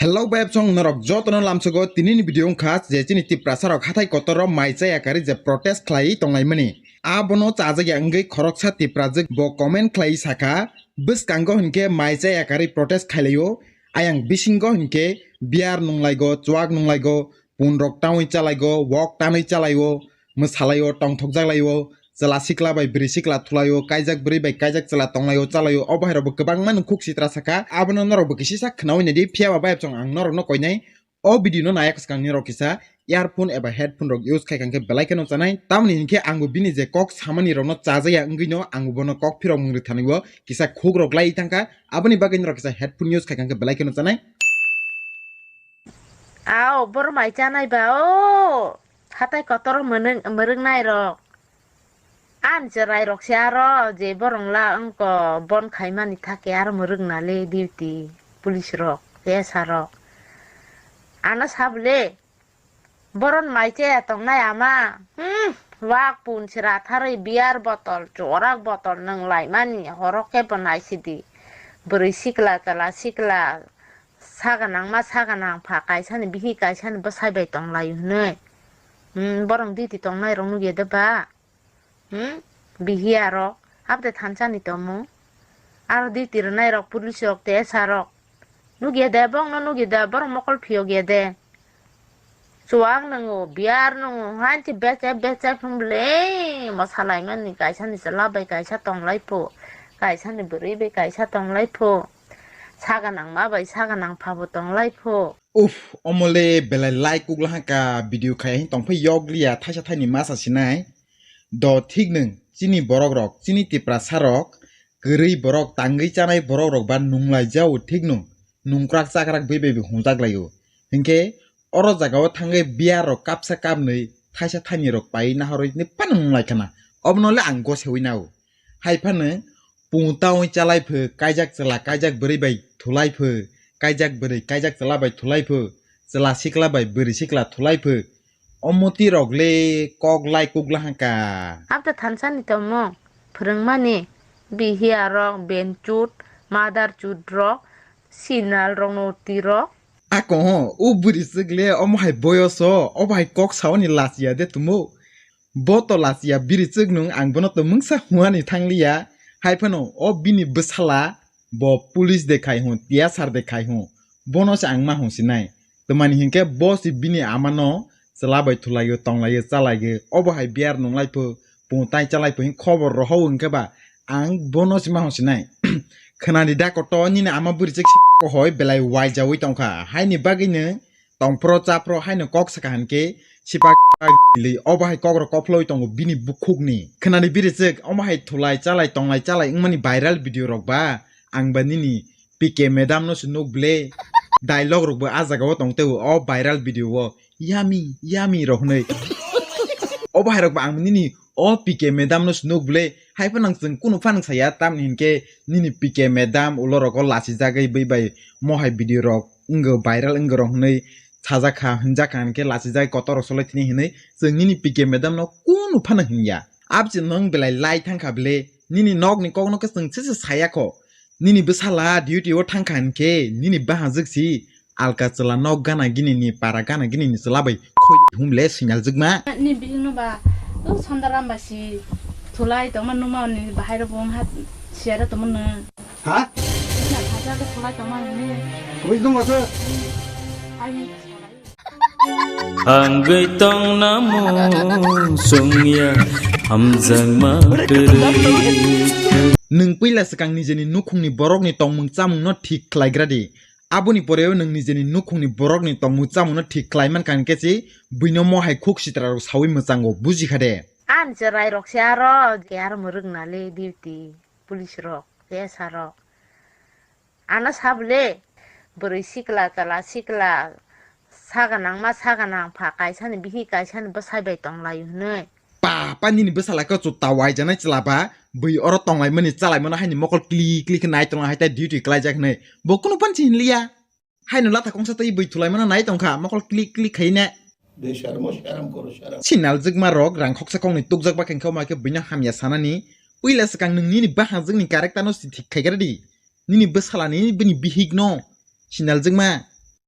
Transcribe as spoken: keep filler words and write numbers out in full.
Hello bayapsong, norok jotono lamsogo tinini video wngkha je chini Tiprasa rok hathai kotor o mai chaya kari je protest khlai tonglaimani. Abono chajakya wngwi khoroksa Tiprajwk bo comment khlai sakha, bwskango hinkhe mai chaya kari protest khailaio, ayang bisingo hinkhe beer nunglaigo, chuak nunglaigo, pun rok tanwi chalaigo, wok tanwi chalaio, mwsalaio, tongthokjak laio, chwla sikla bai bwrwi sikla thulaio, kaijak bwrwi bai kaijak chwla tonglaio, chalaio, o bahai rok bo kwbangma nwkhuk sitra sakha, abono norok bo kisisa khwnawi naidi, phiyaba bayapsong ang norokno koinai. O video no naya kwchwkang ni rok kisa earphone eba headphone rok use khai kha khe belai kheno chanai, tamoni hinkhe ang bo bini je kok samani rok no chajaya wngwi no ang bo bono kok phirok mung rwthani o kisa khuk rok lai thangkha, aboni bagwi norok kisa headphone use khai kha khe belai kheno chanai. Ao, boro mai chanai ba, o, hatai kotor mwnwng-, mwrwknai rok. Ani cherai rok se aro je borong la wngko bon khaimani thake aro mwrwkna le duty, police rok, S R rok. Ano sabo le, boron mai chaya tongnai ama, hmm, wak pun se ratharwi beer botol, chorak botol nwnglaimani, horo khe bo naisidi. Bwrwi sikla, chwla sikla, Saganang ma saganang pha kaisani bihik kaisani bwsai bai tonglaio hinwi. Hmm, borong duty tongnai rok nukya de ba? Hmm? Bihiya rok. Abde thansani tongmung. Aro duty rwnai rok police rok te S R rok. Nukya de bongno nukya de borok mokol phiyokya de. Chuwak nwngo, beer nwngo, hainti bechep bechep hwnble, mwsalaimani kaisani chwla bai kaisa tonglai pho, kaisani bwrwi bai kaisa tonglai pho, saganang ma bai saganang pha bo tonglai pho. Uff, omole belai lai kukla hangka video khai hin tongphai yokliya thaisa thaini masa sinai. Do thik nwng chini borok rok, chini Tiprasa rok, kwrwi borok, tangwi chanai borok rok ba nunglai jao thik nwng, nungkrak chakrak bui bai bo hunjak laio. Hinkhe oro jagao thangwi beer rok kapsa kapnwi thaisa thaini rok pai nahorwi ni phano nunglai khana. Obono le ang gosewi nao. Hai phano pung tawi chalai pho, kaijak chwla kaijak bwrwi bai thulai pho, kaijak bwrwi kaijak chwla bai thulai pho, chwla sikla bai bwrwi sikla thulai pho. Omoti rok le kok lai kukla hangka. Abda thansani tongmung phwrwngmani bihiya rok benchut, mother chut rok, sinal rok no tiro. Ako ho, o bwrwi chwk le omo hai boyoso, obo hai kok saoni lachiya de tumo. Bo to lachiya biri chwk nung ang bono to mungsa huani thangliya. Hai phano o bini bwsala bo police de khai hwn, T S R de khai hwn. Bono se ang ma hwn sinai. Twmani hinkhe bo se bini amano chwla bai thulaio, tonglaio, chalaio. Obo hai beer nunglai pho, pung tai chalai pho hin khobor rohou hinkhe ba ang bono se ma hwn sinai. Khwnani da koto nini ama bwrwi chwk si ko hoi belai waijaui tongkha. Haini bagwino tongphro chaphro haino kok saka hinkhe sipak li obo hai kokrok kophlowi tongo bini bukhukni. Khwnani biri chwk omo hai thulai chalai tonglai chalai wngmani viral video rok ba ang ba nini P K madam no se nuk ble. Dialogue rok bo ah jaga o tong tei o viral video o yummy yummy rok hwnwi. Obo hai rok ba ang nini o P K madam no se nuk ble. Hai phano chwng kunu phano saya tamni hinkhe nini P K madam ulo rok o lachijagwi bui bai mo hai video rok wngw viral wngw rok hwnwi sajak kha, hwnjak kha hinkhe lachijagwi kotor rok solai thini hwnwi chwng nini P K madam no kunu phano hwnya. Abse nwng belai lai thang kha ble, nini nok ni kok no khe chwng se se saya kho. Nini bwsala duty o thang kha hinkhe nini bahajwk si alka chwla nok gana gini ni para gana gini ni chwla bai khoi humle sinal jwkma. Ni bihik no ba, o Sondaram ba si thulai tongma numa ni bahai ro bong ha siara tongma no. Ha? Na khaja ko thulai tongma ni. Bui dong aso. Ai. Hangwi tongna mung sungya hamjakma kwrwi. Nwng puila swkang nijeni nukhungni borokni tongmung chamungno thik khlaigra di. Aboni poreo nwng nijeni nukhungni borokni tongmung chamungno thik khlai mankha hinkhe se buino mo hai khuk sitra rok saui mwchango, bujikha de? Ani cherai rok se aro, ke aro mwrwkna le duty, police rok, P S R rok. Ano sabo le, bwrwi sikla, chwla sikla, saganang ma saganang pha kaisani bihik kaisani bwsai bai tonglaio hwnwi. Pa, pa nini bwsala khe chuta waijanai chwla ba, bui oro tonglaimani chalaimano haini mokol klik klik khe nai tongla hai tai duty klaijak hwnwi. Bo kunu phan si hinliya. Haino latha kongsa tei bui thulaimano nai tongkha, mokol klik klik khaina. Besharmo sharam koro sharam. Sinal jwkma rok rang khoksa kongni tukjak ba khe wngkha, wngma khe buino hamya sanani. Puila swkang nwng nini bahajwkni character no si thik khai gra di. Nini bwsala ni bini bihik no. Sinal jwkma.